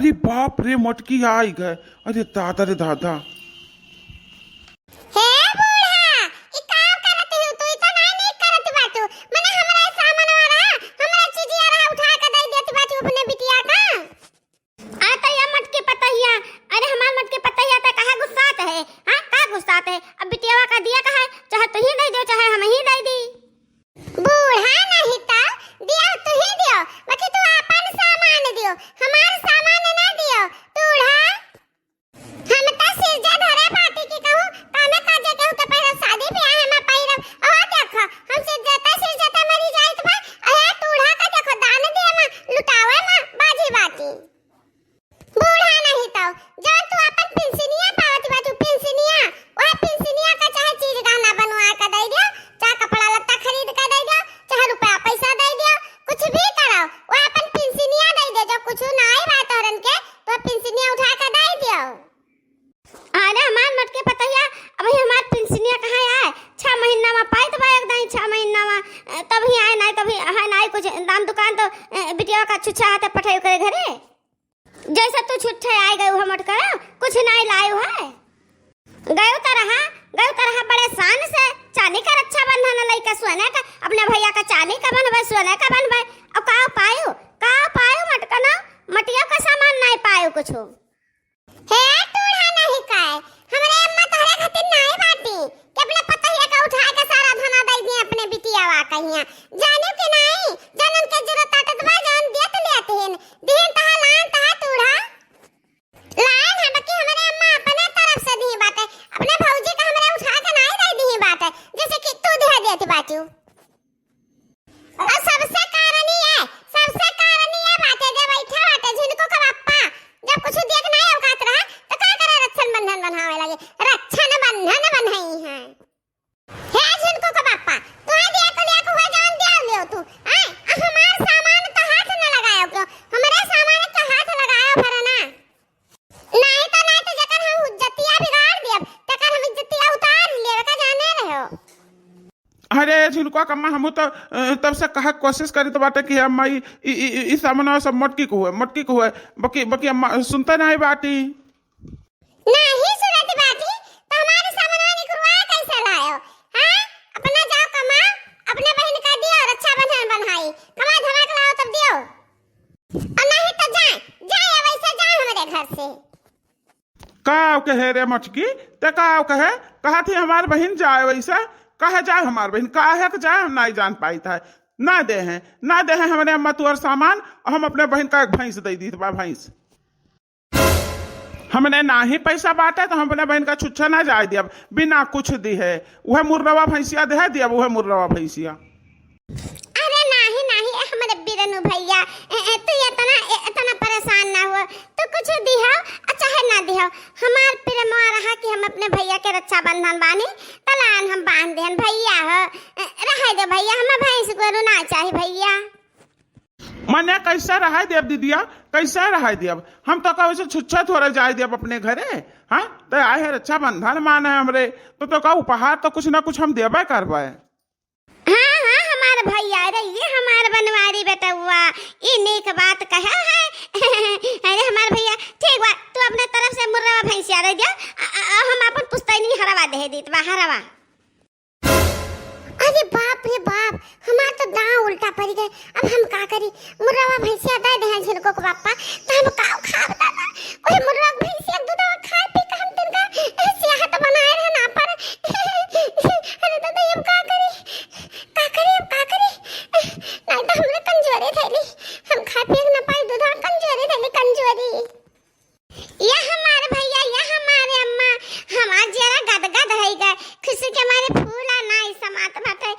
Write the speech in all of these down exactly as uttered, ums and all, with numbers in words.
अरे बाप रे, मटकी आइ गए। अरे दादा रे दादा। हे बूढ़ा, ई का करत हू तू? ई तो नाई, नाई करत बाटू। मने हमरा सामानवा रहा, हमरा चीजिया रहा, उठा के दे देत बाटू अपने बिटिया का। अरे तो ये मटकी पतहिया, अरे हमार मटकी पतहिया, ते काहे गुस्सात है? हाँ, का गुस्सात है? अब बिटियावा का दिया का है, चाहे तू ही दे दो, चाहे हम ही दे दी। बूढ़ा नहीं तो दियो, तू ही दियो, बाकी तू अपन सामान दियो, हमार सामान ना दियो। बूढ़ा, हम तो सिरजा धरे बाटी की कहूँ, कामे काजे केहू के पहिरब, शादी ब्याह में पहिरब। ओहो देखो, हम सिरजता सिरजता मरी जाइत बा, अहे बूढ़ा का देखो दान दिए में, लुटावे में बाजी बाटी। बूढ़ा नहीं तो, जौन तू अपन पिंसिनिया पावत बाटू, पिंसिनिया, वह पिंसिनिया का चाहे चीज गहना बनवा के दे दियो, चाहे कपड़ा लत्ता खरीद के दे दियो, चाहे रुपया पैसा दे दियो, कुछ भी करो, वह अपन पिंसिनिया दे दे। जो कुछ नाई बा तोहरन के, तो पिंसिनिया उठा के दे दियो। अरे हमार मटकी पतहिया, अबही हमार पिंसिनिया कहाँ आए? छह महीना में पाइत बा, एक दाई छह महीना में, अ, तबही आए नाई, तबही आए नाई, कुछ दाम दुकान तो, अ, बिटिया का छुच्छा हाथे पठाई ओकरे घरे। जैसे तू छुच्छे आए गए हो मटकरा, कुछ नाई लाए है। गयो तो रहा, गयो तो रहा बड़े शान से, चांदी का रक्षाबंधन लइका सोने का, अपने भैया का चांदी का बनबे, सोने का बनबे। अब का पायो, का पायो मटकना, मटिया का सामान नाई पायो कुछ। हे टूढ़ा नहीं काय, हमरे अम्मा तोहरे खातिर नाई बाटी कि अपने पतोहिया का उठा के सारा धना दे दिए अपने बिटियावा कहिया। जाने के नाई, जानन के जरूरत ताकत बा, जान दियत लेत हिन, दिहिन तहा लान तहा टूढ़ा। लायन है बाकी हमरे अम्मा अपने तरफ से दी बाटे, अपने भौजी का हमरे उठा के नाई दे दी बाटे, जैसे कि तू दिहा देत बाटू। और सबसे कारण ई है, सबसे कारण ई है बाटे, जे बैठा बाटे झिनको का बापा, जब कुछ देख नाई औकात रहा, तो का करे रक्षाबंधन बंधावे लगे, रक्षाबंधन बंधाई है। हे झिनको का बापा, तू है दिया को लिया को हुआ जान दिया लियो तू, आय, आ हमार सामान का हाथ न लगायो क्यों, हमरे सामान का हाथ लगायो भरना। नाई तो, नाई तो जेकर हम इज्जतिया बिगाड़ दियब, तेकर हम इज्जतिया उतार लेवे का जाने रहो। अरे झिनको का अम्मा, हमहू तो, अ, तब से कहे कोशिश करी तो बाटे कि अम्मा ई, ई, ई, ई सामानवा सब मटकी को हुए, मटकी को हुए, बकी, बकी अम्मा सुनते नाई बाटी। नाई सुनत बाटी, तो हमारे सामानवा निकुरवा कैसे लायो? हाँ? अपना जाओ कमाओ, अपने बहिन का दियो, रक्षाबंधन बंधाई, कमा धमा के लाओ तब दियो। और नहीं तो जाए, जाए, वैसे जाए हमारे घर से। का कहे रे मटकी, ते का कहे? कहा थी हमार बहिन जाए वैसे, कहे जाए हमार बहिन, काहे के जाए हम नाई जान पाइत है। ना दे हैं, ना दे हैं हमरे अम्मा तुअर सामान, और हम अपने बहिन का एक भैंस दे दी बा, भैंस। हमने नाही पैसा बाटे तो हम अपने बहिन का छुच्छा ना जाए दियब, बिना कुछ दिहे। उहे मुर्रवा भैंसिया दे दियब, उहे मुर्रवा भैंसिया। अरे नाही, नाही, ए हमरे बिरनू भैया, ए, ए, तू इतना, ए, इतना परेशान ना हो, तू कुछ दिहो, आ चाहे ना दिहो, हमार प्रेमवा रहा कि हम अपने भैया के रक्षाबंधन बानी, तलान हम बांध देहन भैया हो, ए, रहे दे भैया, हमें भैंस गोरू ना चाही भैया। मने कैसे रहाई देब दीदिया, कैसे रहाई देब? हम तो कहू से छुच्छा थोड़ा जाए देब अपने घरे, हाँ? तो आए है रक्षाबंधन माने हमरे, तो, तो का उपहार तो कुछ ना कुछ हम देबे करबे। हाँ, हाँ, हमार भैया रे, ये हमार बनवारी बेटउआ, ई नीक बात कहे है। अरे हमार भैया, ठीक बा, तू अपने तरफ से मुर्रवा भैंसिया दे दियो, आ, आ, आ, हम अपन पुस्तैनी हरवा दे दीत बा, हरवा। अरे बाप रे बाप, हमार तो दांव उल्टा पड़ गए। अब हम का करी? मुर्रवा भैंसिया दे दे हैं झिनको के पापा, तो हम काव खाब दादा? ओए मुर्रवा भैंसिया दूधवा खा पी के हम तिनका सेहत बनाए रहे ना पर। अरे दादा, अब का करी? का करी, अब का करी? नहीं तो हमरे कमजोरी थैली, हम खा पी के ना पाई दूधवा, कमजोरी थैली, कमजोरी। या हमार भैया, या हमारे अम्मा, हमार जियरा गदगद है गए, खुशी के मारे फूला नाई समात बाटे।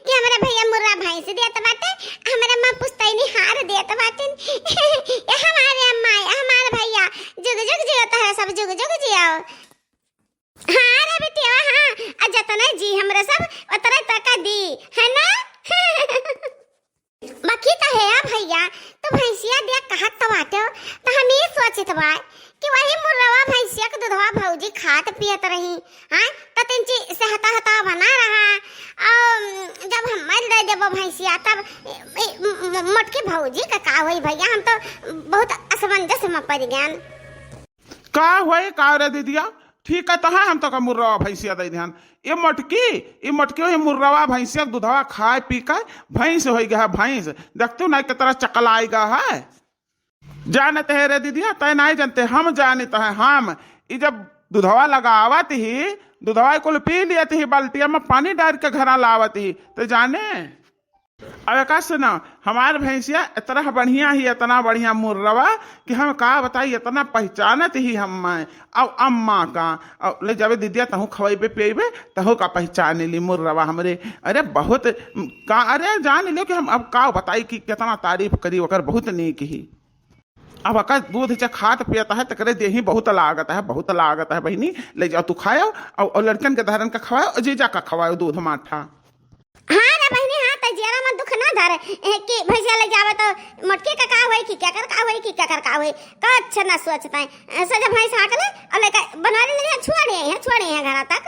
कि हमारे भैया मुर्रा भैंस देत बाटे, हमारे अम्मा पुस्तैनी हार देत बाटिन। या हमारे अम्मा, या हमार भैया, जुग जुग जियो तोहरा सब, जुग जुग जियो। हाँ रे बिटिया, हाँ, आ जतने जी हमरे सब, उतने तक दी, है ना? बाकी तो है भैया, तो भैंसिया दिया कहत तो बाटे, तो हम ये सोचित बा कि वही मुर्रवा भैंसिया के दूधवा भौजी खात पियत रही, हाँ, तो तिनची सेहता हता बना रहा। और जब हम मर दे देबो भैंसिया, तब ए, ए, म-, म-, मोटकी भौजी का का होई भैया? हम तो बहुत समंजस में पड़ गयान। का होई का रे दीदिया? ठीक है, तो है हम तो का मुर्रवा भैंसिया दे दिहन। ये मोटकी, ये मोटकी वही मुर्रवा भैंसिया के दूधवा खाए पी के भैंस होई गया है, भैंस। देखते हो ना कितना चकलाई गया है। जानत है रे दीदिया, तय नहीं जानते, हम जानित है, हम। ई जब दूधवा लगावत ही, दूधवा कुल पी लियत ही, बाल्टिया में पानी डाल के घरा लावत ही, तो जाने। अब एका सुना, हमार भैंसिया इतना बढ़िया ही, इतना बढ़िया मुर्रवा कि हम का बताई, इतना पहचानत ही हम मैं। अब अम्मा का, अब ले जावे दीदिया, तहूँ खवैबे पियबे, तहूँ का पहचान ली मुर्रवा हमरे। अरे बहुत का, अरे जान लियो कि हम अब का बताई कि कितना तारीफ करी ओकर, बहुत नीक ही। अब अका दूध जे खात पियत है, तकरे देही बहुत लागत है, बहुत लागत है बहिनी। ले जाओ तू खायो, और, और लड़कन के धरन का खवायो, और जीजा का खवायो दूध माठा। हाँ रे बहिनी, हाँ, त जियरा में दुख ना धरे, ए, कि भैंसिया ले जावे तो मोटकी का का होई, कि केकर का होई, कि केकर का होई, कुछ ना सोचता है। ए, सोचा भैंस हाँक ले, और लेकर बनवारी ले जा, छोड़ आई है, छोड़ आई है घरा तक।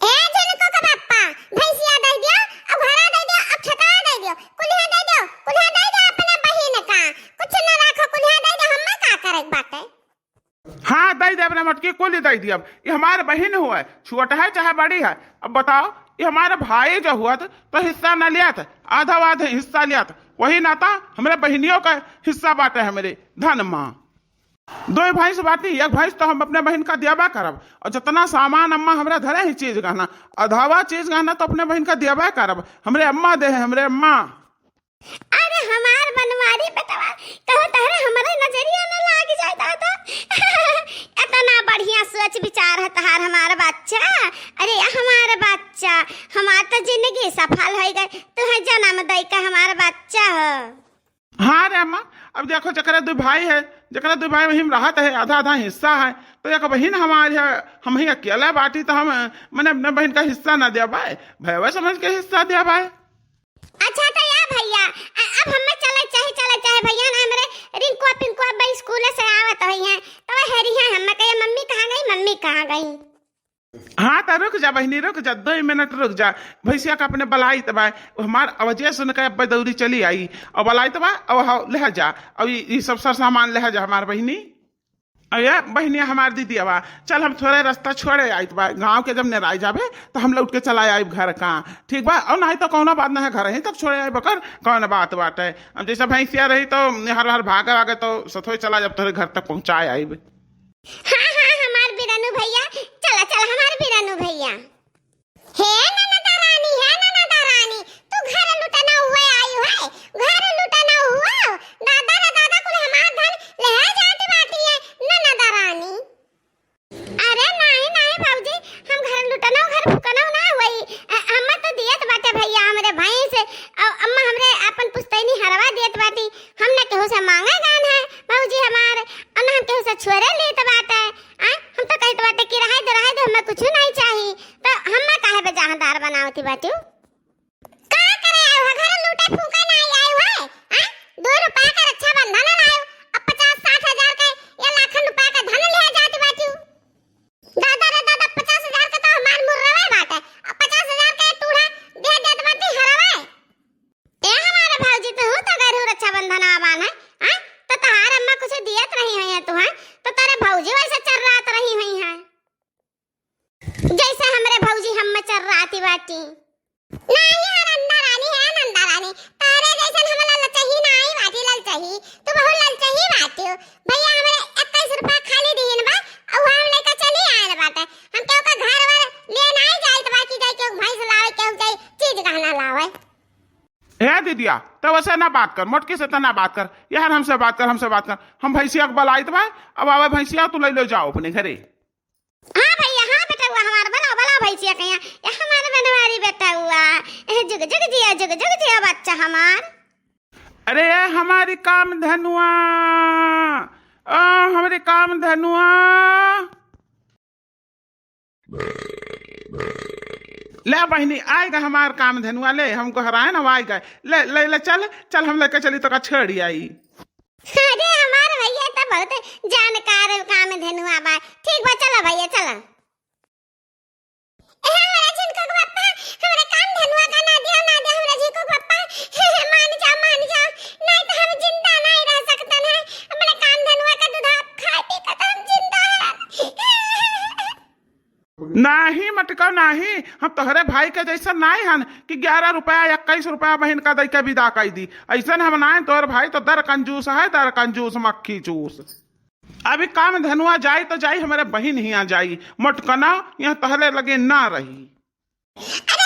ए झिनको के पप्पा, भैंसिया दे दियो, अब घरा दे दियो, अब ठेका दे दियो, कुल्हिया दे दियो, कुल्हिया दे दियो अपने बहिन का, कुछ न राखो, कुल्हिया दे दियो, हम्मे का करे के बाटे? हाँ, दे दे अपने मोटकी, कुल दे दियो। अब ये हमार बहिन हुआ है, छोट है चाहे बड़ी है। अब बताओ, ये हमार भाई जो हुआ तो, तो हिस्सा न लिया था, आधा आधा हिस्सा लिया था, वही नाता हमरे बहिनियों का हिस्सा बाटे हमरे धन माँ। दो भैंस बाटी, एक भैंस तो हम अपने बहिन का दियाबा करब, और जितना सामान अम्मा हमरा धरे ही चीज गहना, अधावा चीज गहना तो अपने बहिन का दियाबा करब। हमरे अम्मा दे है, हमरे अम्मा। अरे हमार बनवारी बेटवा, कहूँ तहरे हमरे नजरिया न लाग जाए दादा। इतना बढ़िया सोच विचार है तहार हमार बच्चा। अरे हमार बच्चा, हमार तो जिंदगी सफल हो गई, तुहे जन्म दई का हमार बच्चा हो। हाँ रे अम्मा, अब देखो, जकरा दो भाई है, जकरा दो भाई वही में रहत है, आधा आधा हिस्सा है, तो एक बहिन हमारी है, हम ही अकेला बाटी, तो हम मने अपने बहिन का हिस्सा ना देबाए, भैया समझ के हिस्सा देबाए। अच्छा तो या भैया, अ-, अब हमें चले चाहे, चले चाहे भैया ना, हमरे रिंकुआ पिंकुआ बा स्कूल से आवत हुई हैं, तो वह हेरी हैं, हमें कहे, "मम्मी कहाँ गई, मम्मी कहाँ गई?" हाँ, तो रुक जा बहिनी, रुक जा, दो मिनट रुक जा। भैंसिया का अपने बलाइत बा, वो हमार आवाजे सुन के अब दौड़ी चली आई, और बलाइत बा, और हाँ, ले जा, और ये, ये सब सर सामान ले जा हमार बहिनी। अरे बहिनी, हमार दीदी आवा, चल हम थोड़ा रास्ता छोड़े आइत बा, गाँव के जब नेराई जाबे, तो हम लौट के चला आइब घर का, ठीक बा? और नहीं तो कौनो बात ना है, घर ही तक छोड़े आइब, कर कौन बात बाटे। अब जैसे भैंसिया रही, तो हर हर भागे आगे, तो सथोए चला जब तोरे घर तक पहुँचाए आइब। हाँ, हाँ, हमार बिरनू भैया, चला, चला, हमार बिरनू भैया। हे ननदा रानी, हे ननदा रानी, तू घर लुटना हुए आई है, घर लुटना हुआ। दादा रे दादा, कुल हमार धन ले जात बाटी है, ननदा रानी। अरे नाहीं, नाहीं भौजी, हम घर लुटना, घर फुकना ना हुई। अ, हमें तो दियत बाटे भैया, हमरे भैंस, अ, अम्मा हमरे अपन पुस्तैनी हरवा दियत बाटी। हम न केहू से मांगे गान है भौजी हमार, और न हम केहू से छोरे लेत बाटे। आय, हम तो कहत बाटे कि रहे दे, रहे दे, हमें कुछ नहीं चाही, तो हमें काहे बेजाहदार बनावती बाटू? का करे आयो है? घर लूटे फूके नहीं आयो है? आय, दो रुपया के रक्षाबंधन लायो, अब पचास साठ हजार के या लाखन रुपया के धन ले जात बाटू। दादा रे दादा, पचास हजार के तो हमार मुर्रवे बाटे, अब पचास हजार के टूढ़ा दे देत बाटी हरवे। ए हमारे भौजी, तू तो गरू रक्षाबंधन आबान है, हैं? तो तहार अम्मा कुछ दियत रही हुई है तू, हैं? तो तेरे भौजी वैसे चर्रात रही हुई है। जैसे हमरे भौजी हम चर्राती बाटी। नाही है नंदा रानी, है नंदा रानी, तारे जैसन हम ललचही नाही बाटी, ललचही। तू बहुत ललचही बाटी हो। भैया हमरे इक्कीस रुपया खाली दीन बा, और हम लेके चली आयल बाटे। हम केहू का घर वर ले नाही जाइत बा कि जाए केहू भैंस लावे, केहू जाए चीज गहना लावे। ए दीदिया, तो वैसे ना बात कर, मोटकी से तो ना बात कर, यार हमसे बात कर, हमसे बात कर। हम भैंसिया के बलाइत बा, अब आवे भैंसिया, तू ले लो जाओ अपने घरे। हाँ भैया, हाँ बेटउआ हमार, बलाओ, बलाओ भैंसिया के यहाँ। ये हमार बनवारी बेटउआ, ए, जुग जुग जिया, जुग जुग जिया बच्चा हमार। अरे ये हमारी काम धनुआ, ओ हमारी काम धनुआ। ले बहिनी, आइ गए हमार काम धनुआ, ले हम गोहराए ना, आइ गए। ले, ले, ले, चल, चल, हम लेके चली तो का छेड़ी आई। अरे हमार भैया तो बहुत जानकार काम धनुआ बा। ठीक बा, चला भैया, चला। ए, हमरा झिनको के पप्पा, हमरा काम धनुआ का ना दिया, ना दिया, हमरा झिनको के पप्पा। मान जाओ, मान जाओ, नहीं तो हम जिंदा नहीं रह सकतन है। अपने टिकाऊ नाही, हम तोहरे भाई के जैसन नाही हन कि ग्यारह रुपया, इक्कीस रुपया बहिन का दई के विदा कई दी। ऐसन हम नाही, तोहर भाई तो दर कंजूस है, दर कंजूस, मक्खी चूस। अभी काम धनुआ जाई तो जाई, हमरे बहिन हिया जाई, मोटकना यहाँ तोहरे लगे ना रही। अरे